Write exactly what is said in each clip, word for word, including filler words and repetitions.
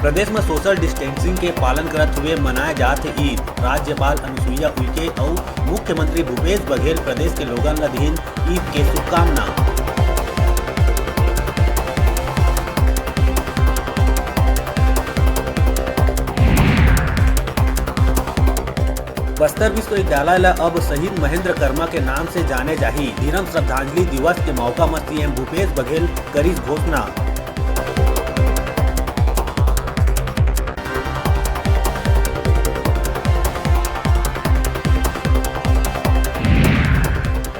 प्रदेश म social distancing के पालन करत हुए मनाए जात हे ईद। राज्यपाल अनुसुईया उइके अउ मुख्यमंत्री भूपेश बघेल प्रदेश के लोगन ल दीन ईद के शुभकामना। बस्तर विश्वविद्यालय ल अब शहीद महेंद्र कर्मा के नाम से जाने जाही। धीरम श्रद्धांजलि दिवस के मौका म सीएम भूपेश बघेल करिस घोषणा।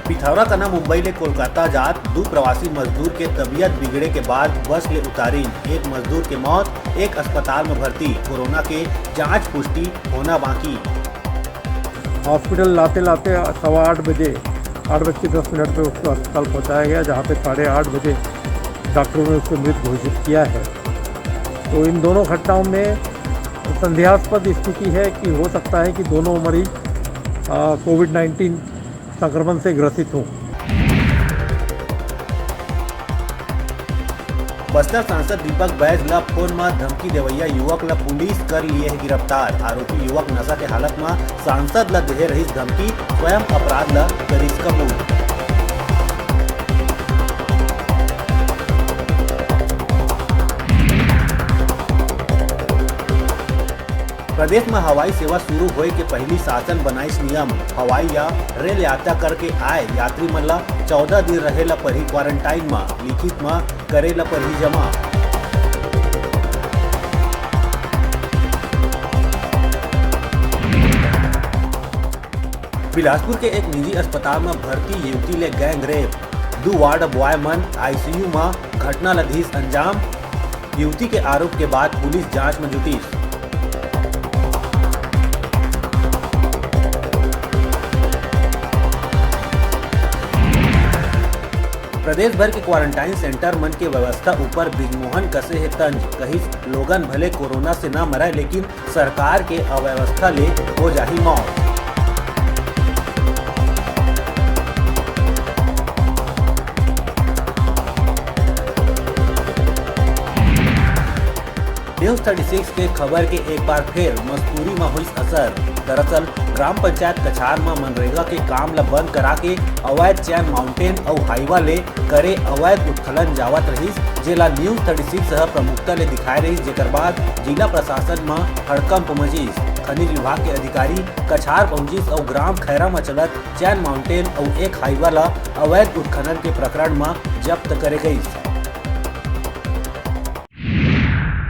पिथौरा कना मुंबई ले कोलकाता जात दू प्रवासी मजदूर के तबीयत बिगड़े के बाद बस ले उतारिन। एक मजदूर के मौत, एक अस्पताल में भर्ती। कोरोना के जांच पुष्टि होना बाकी। हॉस्पिटल लाते लाते सवा आठ बजे, आठ बज के दस मिनट पे उसको अस्पताल पहुंचाया गया, जहां पे साढ़े आठ बजे डॉक्टरों ने उसको मृत घोषित किया है। तो इन दोनों घटनाओं में संदेहास्पद स्थिति है कि हो सकता है कि दोनों मरीज कोविड नाइन्टीन संक्रमण से ग्रसित हों। बस्तर सांसद दीपक बैज ल फोन म धमकी देवइया युवक ल पुलिस कर लिए हे गिरफ्तार। आरोपी युवक नशा के हालत म सांसद ल देहे रहिस धमकी, स्वयं अपराध ल करिस कबूल। प्रदेश म हवाई सेवा शुरू होए के पहिली शासन बनाइस नियम। हवाई या रेल यात्रा करके आए यात्री मन ल चौदह दिन रहे ल परही क्वारंटाइन म, लिखित म करे ल परही जमा। बिलासपुर के एक निजी अस्पताल म भर्ती युवती ले गैंग रेप, दू वार्ड बॉय मन आईसीयू म घटना ल धीस अंजाम। युवती के आरोप के बाद पुलिस जांच म जुटिस। प्रदेश भर के क्वारंटाइन सेंटर मन के व्यवस्था ऊपर बृजमोहन कसे हे तंज, कहिस लोगन भले कोरोना से न मरय, लेकिन सरकार के अव्यवस्था ले हो जाही मौत। न्यूज़ थर्टी सिक्स के खबर के एक बार फिर मस्तूरी म होइस असर। दरअसल ग्राम पंचायत कछार म मनरेगा के काम ल बंद करा के अवैध चैन माउंटेन अउ हाईवा ले करे अवैध उत्खनन जावत रहिस, जेला न्यूज़ थर्टी सिक्स ह प्रमुखता ले दिखाए रहिस, जेकर बाद जिला प्रशासन म हड़कंप मचिस। खनिज विभाग के अधिकारी कछार पहुंचिस अउ ग्राम खैरा म चलत चैन माउंटेन अउ एक हाईवा ल अवैध उत्खनन के प्रकरण म जब्त करे गइस।